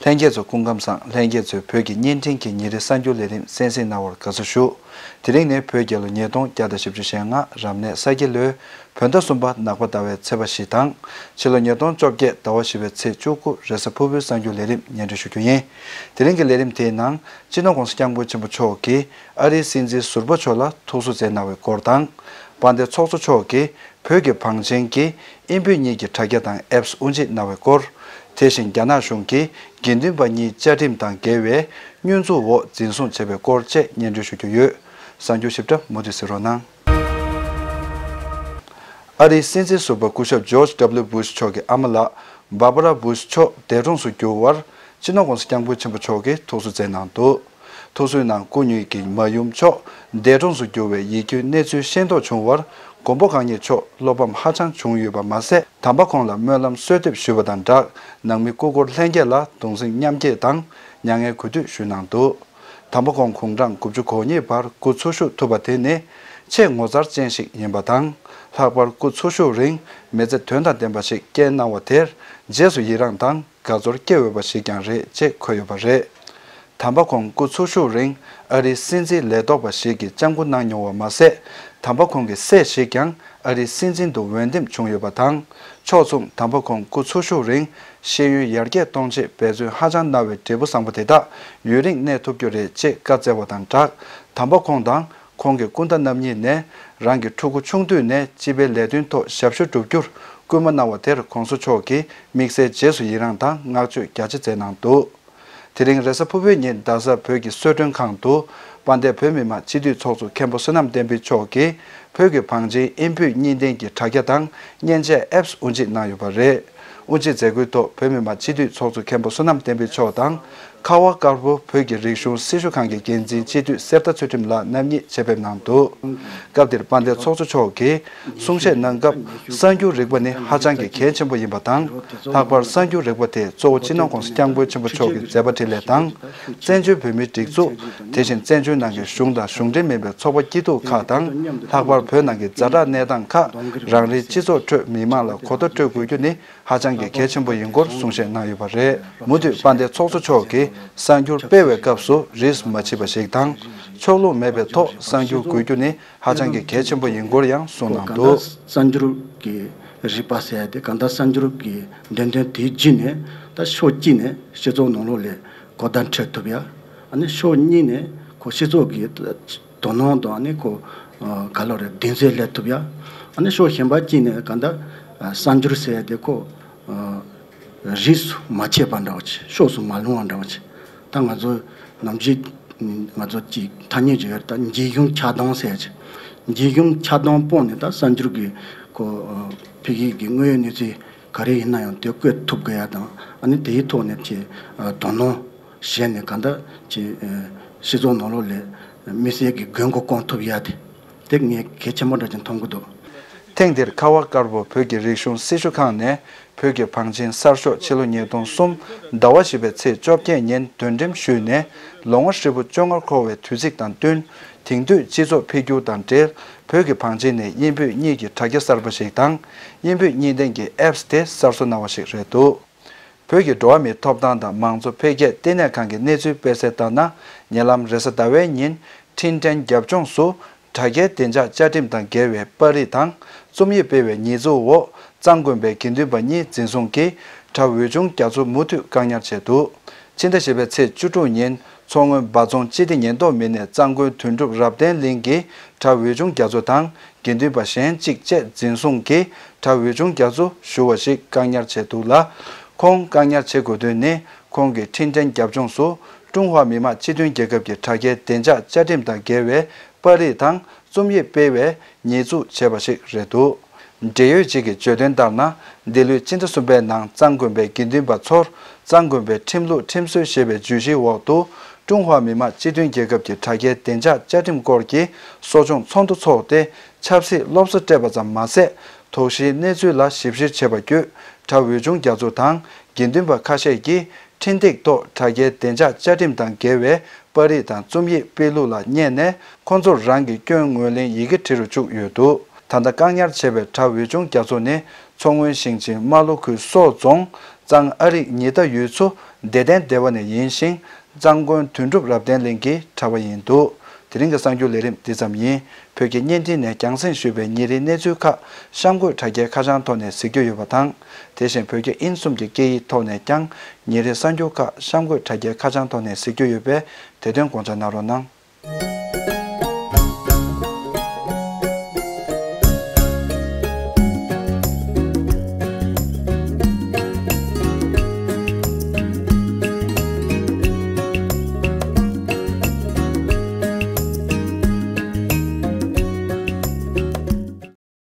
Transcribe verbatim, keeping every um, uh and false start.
ལྷན་རྒྱས་ཚོ་སྐུ་ཁམས་བཟང་། ལྷན་རྒྱས་ཚོས་བོད་ཀྱི་བརྙན་འཕྲིན་གྱི་ཉིན་རེའི་གསར་འགྱུར་ལས་རིམ་གསན་གཟིགས་གནང་བར་དགའ་བསུ་ཞུ། དེ་རིང་ནི་བོད་རྒྱལ་ལོ་ཉིས་སྟོང་བརྒྱ་དང་བཞི་བཅུ་ཞེ་ལྔ་རབ་གནས་ས་གྱ་ལོའི་བོད་ཟླ་གསུམ་པ་ནག་པ་ཟླ་བའི་ཚེས་པ་བཞི་དང་། ཕྱི་ལོ་ཉིས་སྟོང་བཅོ་བརྒྱད་ཟླ་བ་བཞི་པའི་ཚེས་བཅུ་དགུ་རེས་གཟའ་ཕུར་བུའི་གསར་འགྱུར་ལས་རིམ་སྙན་སྒྲོན་ཞུ་རྒྱུ་ཡིན། དེ་རིང་གི་ལས་རིམ་དེའི་ནང་སྤྱི་ནོར་༸གོང་ས་༸སྐྱབས་མགོན་ཆེན་པོ་མཆོག་གིས་ཨ་རིའི་སྲིད་འཛིན་ཟུར་པ་མཆོག་ལ་ཐུགས་གསོ་མཛད་གནང་བའི་སྐོར་དང་། དཔལ་ལྡན་ཚོགས་གཙོ་མཆོག་གིས་བོད་ཀྱི་བང་ཆེན་གྱི་དབྱིན་བོད་གཉིས་ཀྱི་དྲ་རྒྱ་དང་ཨེབ་སི་དབུ་འབྱེད་གནང་བའི་སྐོར། དེ་བཞིན་རྒྱ་ནག་གཞུང་གིས་དགེ་འདུན་པ་གཉིས་བཅའ་ཁྲིམས་དང་འགལ་བའི་བསྙོན་འཛུགས་འོག་འཛིན་བཟུང་བྱས་པའི་སྐོར་བཅས་སྙན་སྒྲོན་ཞུ་རྒྱུ་ཡོད། གསར་འགྱུར་ཞིབ་ཕྲ་མུ་མཐུད་གཟིགས་རོགས་གནང་། ཨ་རིའི་སྲིད་འཛིན་ཟུར་པ་སྐུ་ཞབས་ཇོརྗ་ཌབ་ལིའུ་བྷུ་ཤ་མཆོག་གི་ཨ་མ་ལགས་བྷར་བྷ་ར་བྷུ་ཤ་མཆོག་འདས་གྲོངས་སུ་གྱུར་བར་སྤྱི་ནོར་༸གོང་ས་༸སྐྱབས་མགོན་ཆེན་པོ་མཆོག་གིས་ཐུགས་གསོ་མཛད་གནང་འདུག་ཐུགས་གསོའི་ནང་སྐུ་ཉིད་ཀྱི་མ་ཡུམ་མཆོག་འདས་གྲོངས་སུ་གྱུར་བའི་ཡིད་སྐྱོའི་གནས་ཚུལ་ཤེས་རྟོགས་བྱུང་བར་མགོན་པོ་གང་ཉིད་མཆོག་བློ་ཕམ་ཧ་ཅང་བྱུང་ཡོད་པ་མ་ཟད། དམ་པ་ཁོང་ལ་སྨོན་ལམ་གསོལ་འདེབས་ཞུས་པ་དང་སྦྲགས། ནང་མི་སྐུ་འཁོར་ལྷན་རྒྱས་ལ་གདུང་སེམས་མཉམ་སྐྱེད་དང་མྱ་ངན་གུས་འདུད་ཞུས་གནང་འདུག་དམ་པ་ཁོང་དགུང་གྲངས་དགུ་བཅུ་གོ་གཉིས་བར་སྐུ་འཚོ་བཞུགས་ཐུབ་པ་དེ་ནི་ཆེས་ངོ་མཚར་ཅན་ཞིག་ཡིན་པ་དང་། ལྷག་པར་སྐུ་འཚོ་བཞུགས་རིང་མི་ཚེ་དོན་དང་ལྡན་པ་ཞིག་སྐྱེལ་གནང་བ་དེར་རྗེས་སུ་ཡི་རངས་དང་དགའ་ཚོར་སྐྱེ་འོས་པ་ཞིག་ཀྱང་རེད་ཅེས་འཁོད་ཡོད་པ་རེད། དམ་པ་ཁོང་སྐུ་འཚོ་བཞུགས་རིང་ཨ་རིའི་སྲིད་འཛིན་ལས་ཐོག་པ་ཞིག་གི་ལྕམ་སྐུ་གནང་མྱོང་བ་མ་ཟད། དམ་པ་ཁོང་གི་སྲས་ཤིག་ཀྱང་ཨ་རིའི་སྲིད་འཛིན་དུ་འོས་འདེམས་བྱུང་ཡོད་པ་དང་། ཕྱོགས་མཚུངས་དམ་པ་ཁོང་སྐུ་འཚོ་བཞུགས་རིང་ཤེས་ཡོན་ཡར་རྒྱས་གཏོང་ཆེད་འབད་བརྩོན་ཧ་ཅང་གནང་བའི་འབྲས་བུ་བཟང་པོ་དེ་དག་ཡུན་རིང་གནས་ཐུབ་རྒྱུ་རེད་ཅེས་བཀའ་སྩལ་བ་དང་སྦྲགས། དམ་པ་ཁོང་དང་ཁོང་གི་སྐུ་ཟླ་རྣམ་གཉིས་ནས་རང་གི་ཕྲུ་གུ་ཆུང་དུས་ནས་སྤྱི་པའི་ལས་དོན་ཐོག་ཞབས་ཞུ་བསྒྲུབ་རྒྱུར་སྐུལ་མ་གནང་བ་དེར་༸གོང་ས་མཆོག་གིས་དམིགས་བསལ་རྗེས་སུ་ཡི་རངས་དང་བསྔགས་བརྗོད་རྒྱ་ཆེ་མཛད་གནང་འདུག་དེ་རིང་རེས་གཟའ་ཕུར་བུའི་ཉིན་རྡ་ས་བོད་ཀྱི་གསོལ་མགྲོན་ཁང་དུ་དཔལ་ལྡན་བོད་མི་མང་སྤྱི་འཐུས་ཚོགས་གཙོ་མཁན་པོ་བསོད་ནམས་བསྟན་འཕེལ་མཆོག་གིས་བོད་ཀྱི་བང་ཆེན་དབྱིན་བོད་གཉིས་ལྡན་གྱི་དྲ་རྒྱ་དང་མཉེན་ཆས་ཨེབ་སི་དབུ་འབྱེད་གནང་ཡོད་པ་རེད། དབུ་འབྱེད་མཛད་སྒོའི་ཐོག་བོད་མི་མང་སྤྱི་འཐུས་ཚོགས་གཙོ་མཁན་པོ་བསོད་ནམས་བསྟན་འཕེལ་མཆོག་དང་། ཁ་བ་དཀར་པོ་བོད་ཀྱི་རིག་གཞུང་སྲི་ཞུ་ཁང་གི་འགན་འཛིན་སྤྱི་འཐུས་གསེར་རྟ་ཚུལ་ཁྲིམས་ལགས་རྣམ་གཉིས་ཆེད་ཕེབས་གནང་འདུག་སྐབས་དེར་དཔལ་ལྡན་ཚོགས་གཙོ་མཆོག་གིས་གསུང་བཤད་གནང་སྐབས། གསར་འགྱུར་རིག་པ་ནི་ཧ་ཅང་གི་གལ་ཆེན་པོ་ཡིན་པ་དང་། ལྷག་པར་གསར་འགྱུར་རིག་པ་དེ་གཙོ་བོ་སྤྱི་ནོར་༸གོང་ས་༸སྐྱབས་མགོན་ཆེན་པོ་མཆོག་གི་མཛད་པ་འཕྲིན་ལས་དང་། བཙན་བྱོལ་བོད་མིའི་སྒྲིག་འཛུགས། དེ་བཞིན་བཙན་བྱོལ་ནང་གི་གཞུང་དང་གཞུང་འབྲེལ་མིན་པའི་ཚོགས་པ་སྐྱིད་སྡུག་ཁག་དང་། ལྷག་པར་བོད་ནང་གི་ཛ་དྲག་གནས་སྟངས་ཁག་རང་རེའི་སྤྱི་ཚོགས་ཁྲོད་མི་མང་ལ་གོ་བརྡ་སྤྲོད་དགོས་རྒྱུ་ནི་ཧ་ཅང་གི་གལ་ཆེན་པོ་ཡིན་སྐོར་གསུང་བཤད་གནང་ཡོད་པ་རེད། མུ་མཐུད་དཔལ་ལྡན་ཚོགས་གཙོ་མཆོག་གིས་གསར་འགྱུར་སྤེལ་བའི་སྐབས་སུ་རིས་མ་ཕྱིས་པ་ཞིག་དང་། ཕྱོགས་ལྷུང་མེད་པའི་ཐོག་གསར་འགྱུར་འགོད་རྒྱུ་ནི་ཧ་ཅང་གི་གལ་ཆེན་པོ་ཡིན་སྐོར་ཡང་གསུངས་གནང་འདུག་གང་ལྟར་གསར་འགྱུར་གྱི་རིག་པ་ཟེར་ཡ་དེ་གང་ལྟར་གསར་འགྱུར་གྱི་འདོན་དོན་དེའི་བརྒྱུད་ནས་ད་ཕྱོགས་གཅིག་ནས་སྤྱི་ཚོགས་ནང་ལོགས་ལ་གོ་བརྡ་འཕྲོད་ཐུབ་ཡ། ཨ་ནི་ཕྱོགས་གཉིས་ནས་ཁོ་སྤྱི་ཚོགས་ཀྱི་དོ་སྣང་དང་ཨ་ནི་ཁོ་ག་ལོ་རེད་གདེང་ཚོད་སླེབས་ཐུབ་ཡ། ཨ་ནི་ཕྱོགས་གཞན་པ་གཅིག་ནས་གང་ལྟར་གསར་འགྱུར་ཟེར་ཡ་དེ་ཁོ་རིས་སུ་མ་ཆད་པ་འདྲ་བ་ཅིག་ཕྱོགས་སུ་མ་ལྷུང་བ་འདྲ་བ་ཅིག་ད་ང་ཚོ་ནམ་རྒྱུན་ང་ཚོ་ཅིག་ཐ་སྙད་ཅིག་ཡོད་རེད། ད་འགྱིག་གཞུང་ཆག་སྡང་ཟེར་ཅིག་འགྱིག་གཞུང་ཆག་སྡང་སྤོང་ནས་ད་གསར་འགྱུར་གྱི་ཁོ་ཕ་གི་གི་དངོས་ཡོད་གནས་ཚུལ་ག་རེ་ཡིན་ན་ཡང་དེ་བཀོད་ཐུབ་དགོས་ཡ་དང་ཨ་ནི་དེའི་ཐོག་ནས་ཅིག་དོ་སྣང་བྱས་ནས་གང་ལྟར་ཅིག་སྤྱི་ཚོགས་ནང་ལོགས་ལ་མི་སེར་གྱི་དགོས་མཁོ་སྐོང་ཐུབ་ཡ་དེ་དེ་ངས་གལ་ཆེན་པོ་འདྲ་ཅིག་མཐོང་གི་འདུག་ཐེངས་འདིར་ཁ་བ་དཀར་པོ་བོད་ཀྱི་རིག་གཞུང་སྲི་ཞུ་ཁང་ནས་བོད་ཀྱི་བང་ཆེན་གསར་ཤོག་ཕྱི་ལོ་ཉིས་སྟོང་གསུམ་ཟླ་བ་བཞི་པའི་ཚེས་བཅོ་བརྒྱད་ཉིན་འདོན་འགྲེམས་ཞུས་ནས་ལོ་ངོ་ཧྲིལ་པོ་བཅོ་ལྔ་འཁོར་བའི་དུས་ཚིགས་དང་བསྟུན། དེང་དུས་སྤྱི་ཚོགས་འཕེལ་འགྱུར་དང་འབྲེལ་བོད་ཀྱི་བང་ཆེན་ནས་དབྱིན་བོད་གཉིས་ཀྱི་དྲ་རྒྱ་གསར་པ་ཞིག་དང་དབྱིན་བོད་གཉིས་ལྡན་གྱི་ཨེབ་སི་དེ་གསར་བཟོ་གནང་བ་ཞིག་རེད་འདུག་བོད་ཀྱི་འགྲོ་བ་མིའི་ཐོབ་ཐང་དང་མང་གཙོ་འཕེལ་རྒྱས་ལྟེ་གནས་ཁང་གི་གནས་ཚུལ་སྤེལ་གསལ་ལྟར་ན། ཉེ་ལམ་རེས་གཟའ་ཟླ་བའི་ཉིན་འཕྲིན་ཕྲན་རྒྱབ་ལྗོངས་སུ་དྲ་རྒྱའི་བདེ་འཇགས་བཅའ་ཁྲིམས་དང་འགལ་བའི་པར་རིས་དང་རྩོམ་ཡིག་སྤེལ་བའི་ཉེས་འཛུགས་འོག་གཙང་དགོན་པའི་དགེ་འདུན་པ་གཉིས་འཛིན་བཟུང་གིས་དྲ་འོས་སྦྱོང་རྒྱ་མཚོ་མུ་མཐུད་བཀག་ཉར་བྱས་འདུག་ཕྱི་ཟླ་བཞི་པའི་ཚེས་བཅུ་དྲུག་ཉིན་མཚོ་སྔོན་འབའ་རྫོང་སྤྱི་བདེ་ཉེན་རྟོག་མི་སྣས་གཙང་དགོན་དོན་གྲུབ་རབ་བརྟན་གླིང་གི་དྲ་འོས་སྦྱོང་རྒྱ་མཚོ་དང་། དགེ་འདུན་པ་གཞན་གཅིག་བཅས་འཛིན་བཟུང་གིས་དྲ་འོས་སྦྱོང་རྒྱ་མཚོ་ཞུ་བ་ཞིག་བཀག་ཉར་བྱས་འདུག་ལ། ཁོང་བཀག་ཉར་བྱེད་དགོས་དོན་ནི་ཁོང་གི་འཕྲིན་ཕྲན་རྒྱབ་ལྗོངས་སུ་ཀྲུང་ཧྭ་མི་དམངས་སྤྱི་མཐུན་རྒྱལ་ཁབ་ཀྱི་དྲ་རྒྱའི་བདེ་འཇགས་བཅའ་ཁྲིམས་དང་འགལ་བའི་པར་རིས་དང་རྩོམ་ཡིག་སྤེལ་བའི་ཉེས་འཛུགས་བྱས་པ་ཞིག་རེད་འདུག་འབྲེལ་ཡོད་ཅིག་གིས་བརྗོད་དོན་ལྟར་ན། འདི་ལོའི་སྤྱི་ཟླ་གསུམ་པའི་ནང་གཙང་དགོན་པའི་དགེ་འདུན་པ་ཚོར་གཙང་དགོན་པའི་ཁྲིམས་ལུགས་ཁྲིམས་སྲོལ་ཞེས་པའི་བརྗོད་གཞིའི་འོག་ཏུ་ཀྲུང་ཧྭ་མི་དམངས་སྤྱི་མཐུན་རྒྱལ་ཁབ་ཀྱི་དྲ་རྒྱའི་བདེ་འཇགས་བཅའ་ཁྲིམས་སྐོར་གྱི་གསོ་སྦྱོང་ཚོགས་འདུ་འཚོགས་ཏེ། ཆབ་སྲིད་སློབ་གསོ་སྤྲད་པ་ཙམ་མ་ཟད། དོགས་གཞིའི་གནས་ཚུལ་ལ་ཞིབ་བཤེར་བྱས་པ་བརྒྱུད། དྲ་འོས་སྦྱོང་རྒྱ་མཚོ་དང་དགེ་འདུན་པ་ཁ་ཤས་ཀྱིས་འཕྲིན་སྟེགས་ཐོག་དྲ་རྒྱའི་བདེ་འཇགས་བཅའ་ཁྲིམས་དང་འགལ་བའི་པར་རིས་དང་རྩོམ་ཡིག་སྤེལ་ལུགས་ལ་བསྙད་ནས། ཁོང་ཚོར་རང་གི་སྐྱོན་ངོས་ལེན་ཡི་གེ་བྲིས་རུ་བཅུག་ཡོད་འདུག་ད་ལྟ་བཀག་ཉར་བྱས་པའི་དྲ་འོས་སྦྱོང་རྒྱ་མཚོ་ནི། མཚོ་སྔོན་ཞིང་ཆེན་རྨ་ལྷོ་ཁུལ་སོག་རྫོང་ གཙང་ཨ་རིག་ཉི་ཟླ་ཡོས་ཚོ་བདེ་ལྡན་སྡེ་བ་ནས་ཡིན་ཞིང་། གཙང་དགོན་དོན་གྲུབ་རབ་བརྟན་གླིང་གི་གྲྭ་པ་ཡིན་འདུག་དེ་རིང་གི་གསར་འགྱུར་ལས་རིམ་འདི་ཙམ་ཡིན། བོད་ཀྱི་བརྙན་འཕྲིན་ནས་རྒྱང་སྲིང་ཞུས་པའི་ཉིན་རེའི་གནས་ཚུལ་ཁག་གཤམ་འཁོད་དྲ་རྒྱའི་ཁ་བྱང་ཐོག་ནས་གཟིགས་རྒྱུ་ཡོད་པ་དང་། དེ་བཞིན་བོད་སྐད་ཨིན་གསུམ་གྱི་སྐད་ཡིག་ཐོག་ནས་ཀྱང་ཉིན་རེའི་གསར་འགྱུར་ཁག་གཤམ་འཁོད་དྲ་རྒྱའི་ཁ་བྱང་ཐོག་ནས་གཟིགས་རྒྱུ་ཡོད་པས། དེ་དོན་དགོངས་འཇགས་གནང་རོགས་གནང་།